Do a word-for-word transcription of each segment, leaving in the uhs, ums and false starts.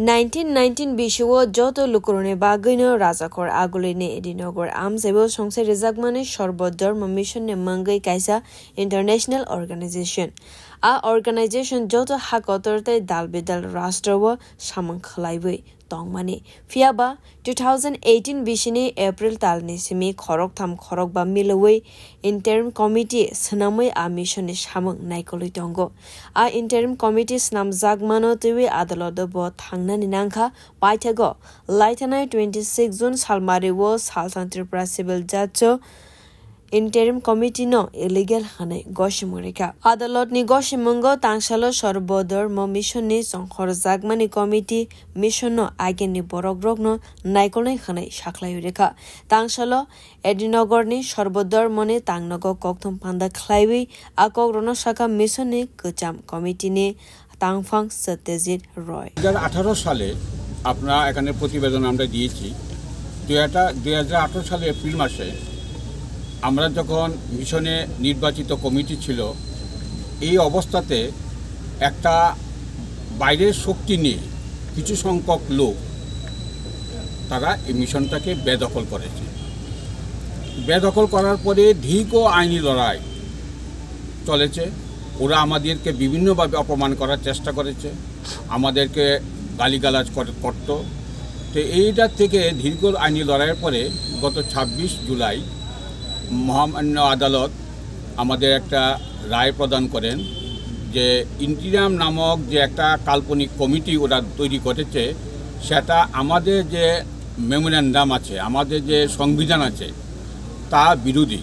Nineteen nineteen bisio joto lukurokni bagwino Rajakhor Agulini Edinogar amchaibo songse rijakmani Sarva Dharma Mission ni mungwi kaisa international organization. A organization joto ha kotor tei dal bidal rastro o samung khlaiwi tongmani. Phiyaba two thousand eighteen bisini April talni simi khoroktham khorokba milwi interim committee swnamwi a mission ni samung naikolwi tongo. A interim committee swnamjakmano twiwi adaloto bo thangnani nangkha. Paithago laithanai twenty six June salmario Salthang Tripura Civil Judge o interim committee no illegal hwnwi gosimung rikha. Adalotni gosimungo tangsalo Sarva Dharma Mission ni chongkhorjakmani committee mission no agini borokrokno naikolnai hwnwi sakhlaiwi rikha. Tangsalo Edinogar ni Sarva Dharma ni tangnogo kokthum panda khlaiwi a kokrokno sakha mission ni kwcham committee ni tangphang Satyajit Roy. দুই হাজার আঠারো সালে আপনার এখানে প্রতিবেদন আমরা দিয়েছি। দুই হাজার দুই হাজার আঠারো সালে এপ্রিল মাসে আমরা যখন মিশনে নির্বাচিত কমিটি ছিল, এই অবস্থাতে একটা বাইরের শক্তি নিয়ে কিছু সংখ্যক লোক তারা এই মিশনটাকে বেদখল করেছে। বেদখল করার পরে দীর্ঘ আইনি লড়াই চলেছে। ওরা আমাদেরকে বিভিন্নভাবে অপমান করার চেষ্টা করেছে, আমাদেরকে গালিগালাজ কর- করত। তো এইটার থেকে দীর্ঘ আইনি লড়াইয়ের পরে গত ছাব্বিশ জুলাই মহামান্য আদালত আমাদের একটা রায় প্রদান করেন যে ইন্টিরিয়াম নামক যে একটা কাল্পনিক কমিটি ওরা তৈরি করেছে, সেটা আমাদের যে মেমোরেন্ডাম আছে, আমাদের যে সংবিধান আছে, তা বিরোধী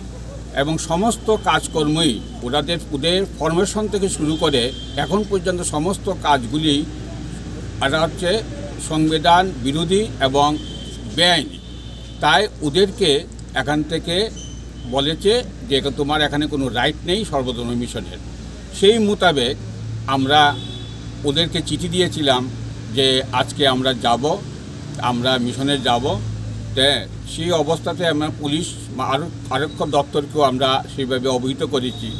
এবং সমস্ত কাজকর্মই ওনাদের ওদের ফরমেশন থেকে শুরু করে এখন পর্যন্ত সমস্ত কাজগুলি এটা হচ্ছে সংবিধান বিরোধী এবং বেআইনি। তাই ওদেরকে এখান থেকে বলেছে যে তোমার এখানে কোনো রাইট নেই সর্বধর্ম মিশনের। সেই মোতাবেক আমরা ওদেরকে চিঠি দিয়েছিলাম যে আজকে আমরা যাব, আমরা মিশনে যাব। তে সেই অবস্থাতে আমরা পুলিশ বা আরো আরক্ষা দপ্তরকেও আমরা সেইভাবে অবহিত করেছি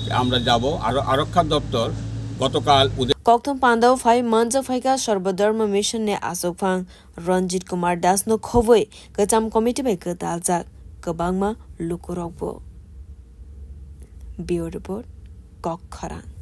যে আমরা যাব। আরো আরক্ষা দপ্তর গতকাল ওদের Kokthum pandao phai manjak phaikha Sarva Dharma Mission ni achukphang Ranjit Kumar Das no khobwi kwcham committee bai kwtaljak kwbangma lukurokbo. Bureau Report, Kok Khorang.